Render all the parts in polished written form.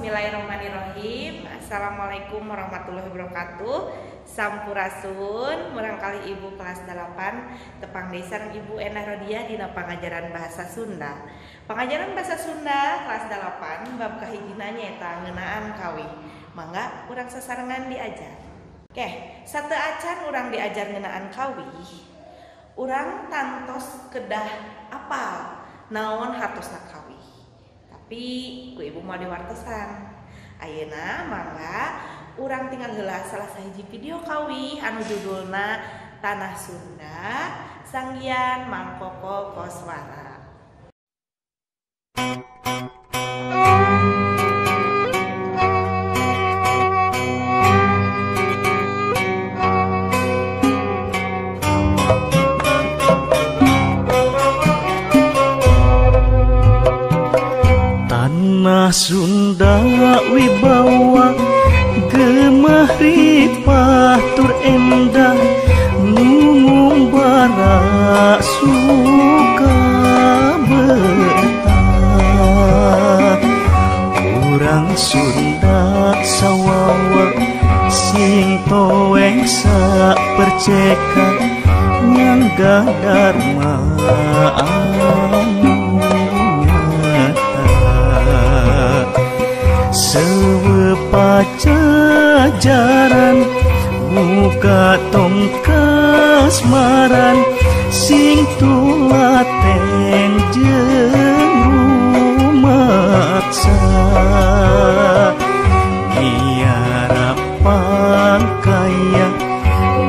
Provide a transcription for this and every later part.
Bismillahirrahmanirrahim. Assalamualaikum warahmatullahi wabarakatuh. Sampurasun, murangkalih ibu kelas 8 tepang deui sareng Ibu Endah Rodiah dina pangajaran bahasa Sunda. Pangajaran bahasa Sunda kelas 8 bab kahijina nyaeta ngeunaan kawih. Mangga urang sasarengan diajar. Oke, sateuacan urang diajar ngeunaan kawih, urang tantos kedah apal naon hartosna kawih. Tapi ku ibu mau diwartosan. Ayeuna mangga urang tinggal heula salah sahiji video kawih anu judulna Tanah Sunda Sanggian Mang Koko Koswara. Tanah Sunda wibawa gemah ripah tur endah ngumbara suka betah. Urang Sunda sawawa sing toeng saperceka nyangga dharma anu nyata. Sewe pajajaran muka tong kasmaran sing tulaten jeung rumaksa. Miara pangkaya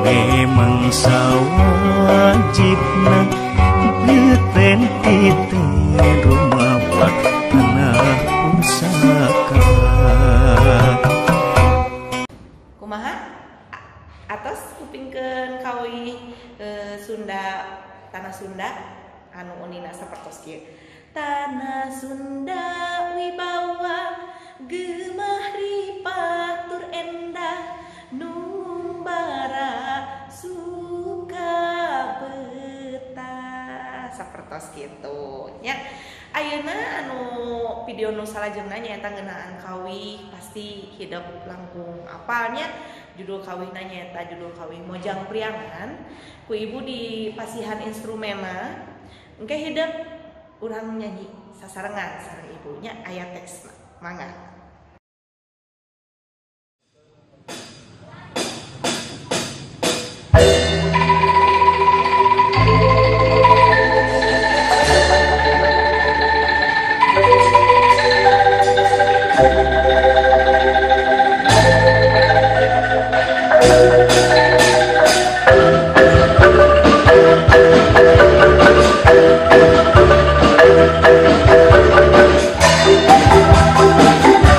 memang sawajibna geten titen rumawat tanah pusaka. Kumaha atos kupingkeun kawih Sunda Tanah Sunda anu unina sapertos kieu. Tanah Sunda wibawa gemah ripah tur endah numbara suka betah sapertos kitu nya. Ayeuna anu video nu salajengna nyaeta ngeunaan kawih pasti hidep langkung apalnya. Judul kawihna nyaeta judul kawih Mojang Priangan. Ku ibu di pasihan instrumena engke hidep urang nyanyi sasarengan sareng ibunya aya teksna. Mangga. Thank you.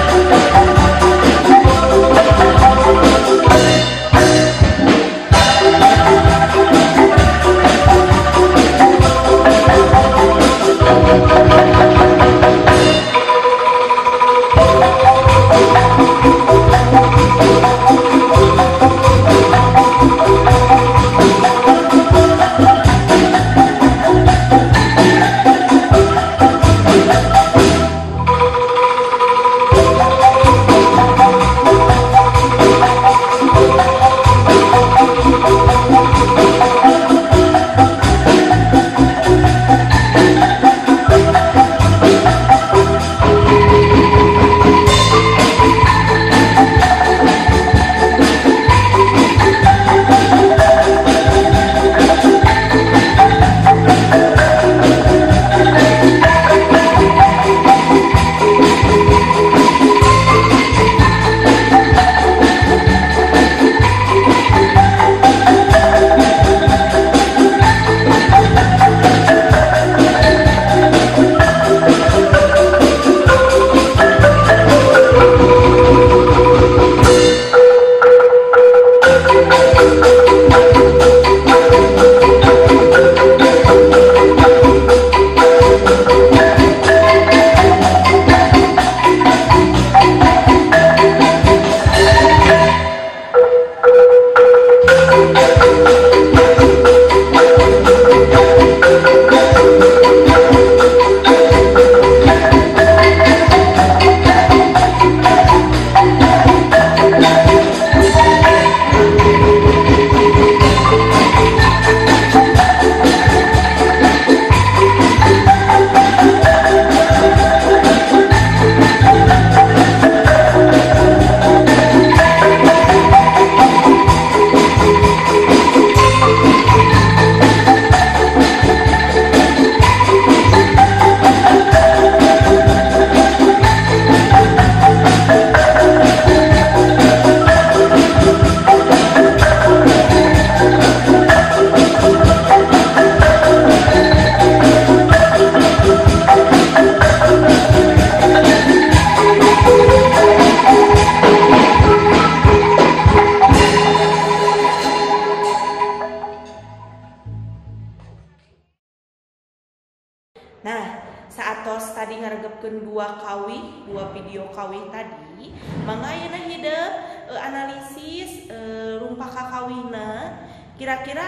Nah, saatos tadi ngaregepkeun dua kawih, dua video kawih tadi, mangga ayeuna hidep analisis rumpak kakawihna. Kira-kira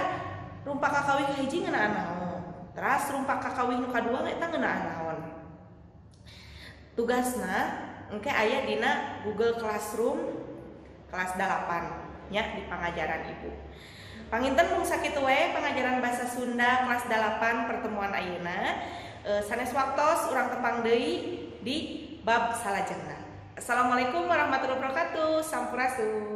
rumpak kakawih kahiji ngeunaan naon? Teras rumpak kakawih nu kadua eta ngeunaan naon? Tugasna engke aya dina Google Classroom kelas 8 nya di pangajaran Ibu. Panginten mung sakitu we pangajaran bahasa Sunda kelas 8 pertemuan ayeuna. Sanes waktos urang tepang deui di bab salajengna. Assalamualaikum warahmatullahi wabarakatuh. Sampurasun.